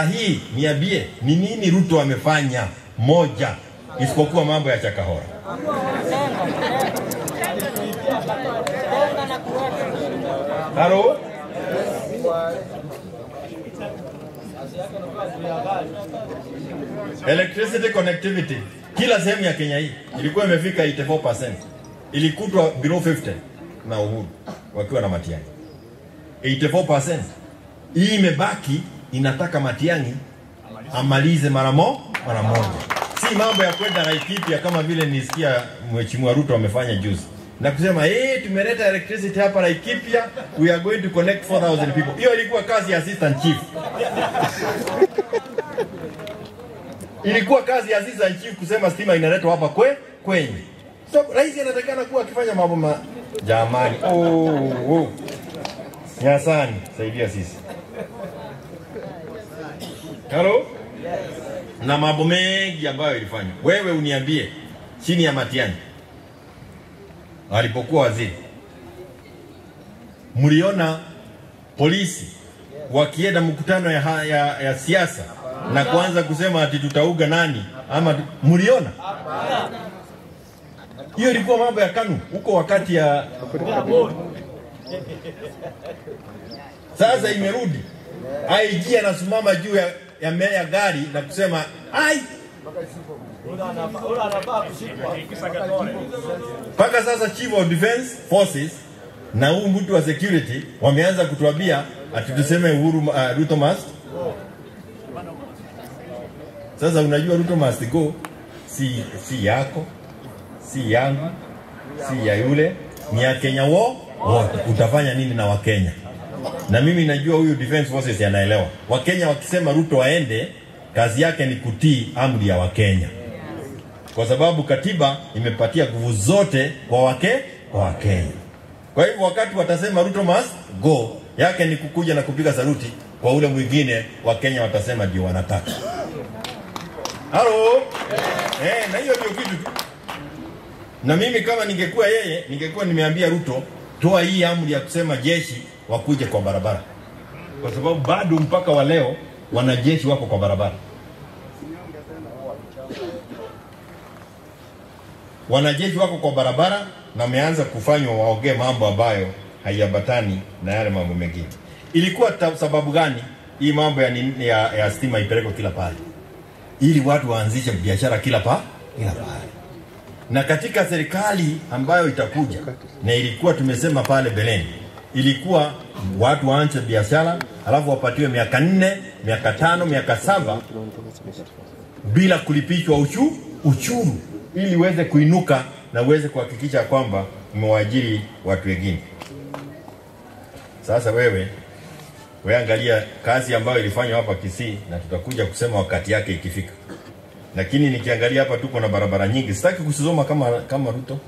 Hii niambie ni nini Ruto amefanya moja isipokuwa mambo ya Chakahora? Halo? Electricity connectivity kila sehemu ya Kenya hii ilikuwa imefika 84%. Ilikutwa below 50 na Uhuru wakiwa na Matiang'i. 84%. Hii imebaki, inataka Matiang'i amalize mara moja. Si mambo ya kwenda Laikipia kama vile nisikia Mheshimiwa Ruto amefanya juzi na kusema tumeleta electricity hapa Laikipia, we are going to connect 4,000 people. Hiyo ilikuwa kazi ya assistant chief. Ilikuwa kazi ya assistant chief kusema stima inaletwa hapa kwenye. So rais anatakana kuwa akifanya mambo jamani. Oh. Nyasani, saidia sisi. Hello? Na mambo mengi ambayo ilifanywa. Wewe uniambie chini ya Matiang'i alipokuwa waziri, mliona polisi wakienda mkutano ya siasa na kuanza kusema ati tutauga nani ama mliona? Hiyo ilikuwa mambo ya KANU huko wakati ya sasa imerudi. IG anasimama juu ya gari na kusema ai mpaka sasa Chief of Defense Forces na huu mtu wa security wameanza kutuambia ati tuseme Uhuru Ruto must. Sasa unajua Ruto must go si yako, si yangu, si ya yule, ni ya Kenya wote. Utafanya nini na Wakenya? Na mimi najua huyu Defense Forces yanaelewa. Wakenya wakisema Ruto aende, kazi yake ni kutii amri ya Wakenya. Kwa sababu katiba imepatia nguvu zote kwa Wakenya. Kwa hivyo wakati watasema Ruto must go, yake ni kukuja na kupiga saluti kwa ule mwingine. Wakenya watasema ndio wanataka. Halo? Na hiyo ndio kitu tu. Na mimi kama ningekuwa yeye, ningekuwa nimeambia Ruto, toa hii amri ya kusema jeshi wakuje kwa barabara. Kwa sababu bado mpaka wa leo wanajeshi wako kwa barabara. Wanajeshi wako kwa barabara na wameanza kufanywa waongee mambo ambayo haiambatani na yale mambo mengine. Ilikuwa sababu gani hii mambo ya stima ipelekwe kila pahali? Ili watu waanzishe biashara kila pahali. Na katika serikali ambayo itakuja, na ilikuwa tumesema pale beleni, ilikuwa watu waanze biashara alafu wapatiwe miaka 4, miaka 5, miaka 7 bila kulipishwa uchuru ili uweze kuinuka na uweze kuhakikisha kwamba umewaajiri watu wengine. Sasa wewe angalia kazi ambayo ilifanywa hapa Kisii, na tutakuja kusema wakati yake ikifika. Lakini nikiangalia hapa tuko na barabara nyingi. Sitaki kusoma kama Ruto.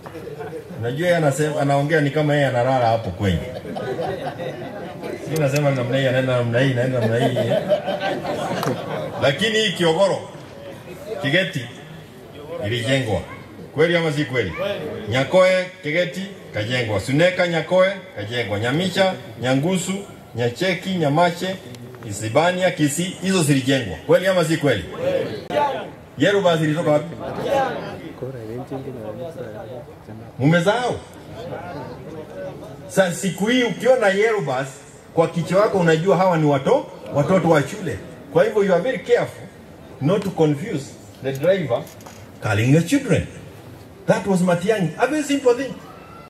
Unajua yeye anasema, anaongea ni kama yeye analala hapo kwenye. Sisi nasema namna hii, anaenda namna hii, naenda namna hii. Lakini hii Kiogoro Kigeti ilijengwa. Kweli ama si kweli? Nyakoe Kigeti kajengwa. Suneka Nyakoe kajengwa. Nyamisha, Nyangusu, Nyacheki, Nyamache, Isibania, Kisii, hizo zilijengwa. Kweli ama si kweli? Yeruba zilitoka wapi? Mumezao. Sasa siku hii ukiona Yerubas kwa kichwa wako unajua hawa ni watoto wa shule. Kwa hivyo you are very careful not to confuse the driver calling your children. That was Matiang'i. A very simple thing.